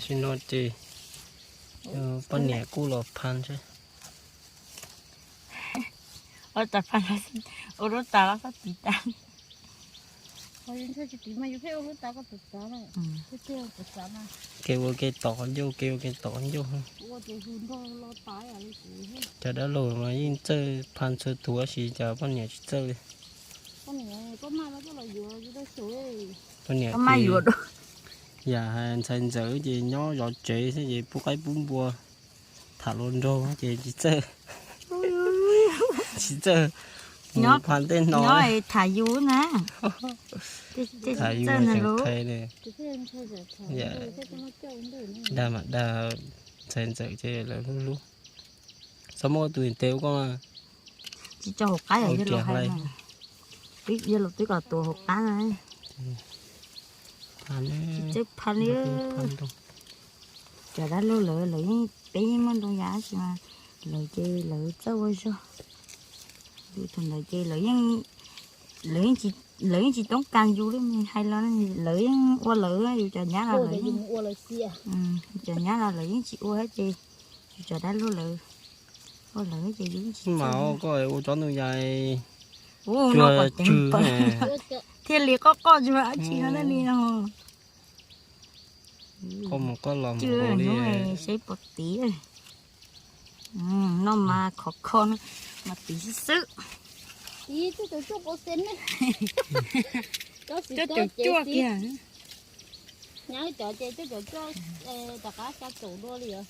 Tsis no ces poj niam kuj los phaj seb. Ua tas phaj, ua lub tas los xab tiv tas. Kev ua kev tom qhov ncauj, kev ua kev tom qhov ncauj. Cov dab laug mas yeej txawj phaj txhua tus tab sis cov poj niam tsis txawj li. Poj niam, yam hais ntxhais ntxawm ces nyob zov tsev xwb ces pub qaib pub npua, tham hluas nraug ces tsis txawj, tsis txawj mus phaj tej no. Tham yus na. Tham yus tseem qhia li. Dag mam dag, ntxhais ntxawm ces lawv hlub hlub. Txhob muab tus tes ua koj mas. Tsis tso hauv qab, yog los twb kom tuav hauv qab na. Tsis txawj phaj li. Cov dab laug lawv, lawv yeej, peb yeej muaj ntoo yam tab sis mas lawv ces lawv txawj ua zog. Yus thaum ntawd ces lawv yeej, lawv yeej tsis toob kas yus li, hais los lawv yeej ua lawv, yus cov nyab los lawv, cov nyab los lawv yeej tsis ua thiab ces yus cov dab laug lawv ua lawv ces yus yeej tsis mas ua koj ua tsob ntoo yam. Ua no kom ceev pawv thiaj li qoj qoj tsis muaj dab tsi no thiaj li no. Koj mus koj los mus li. Seb puas tiv. No mas khov kho no mas tiv xwb xwb. Cov cuaj kiag. Nyab cov ces cov cuaj rov qab xya caum dua li os.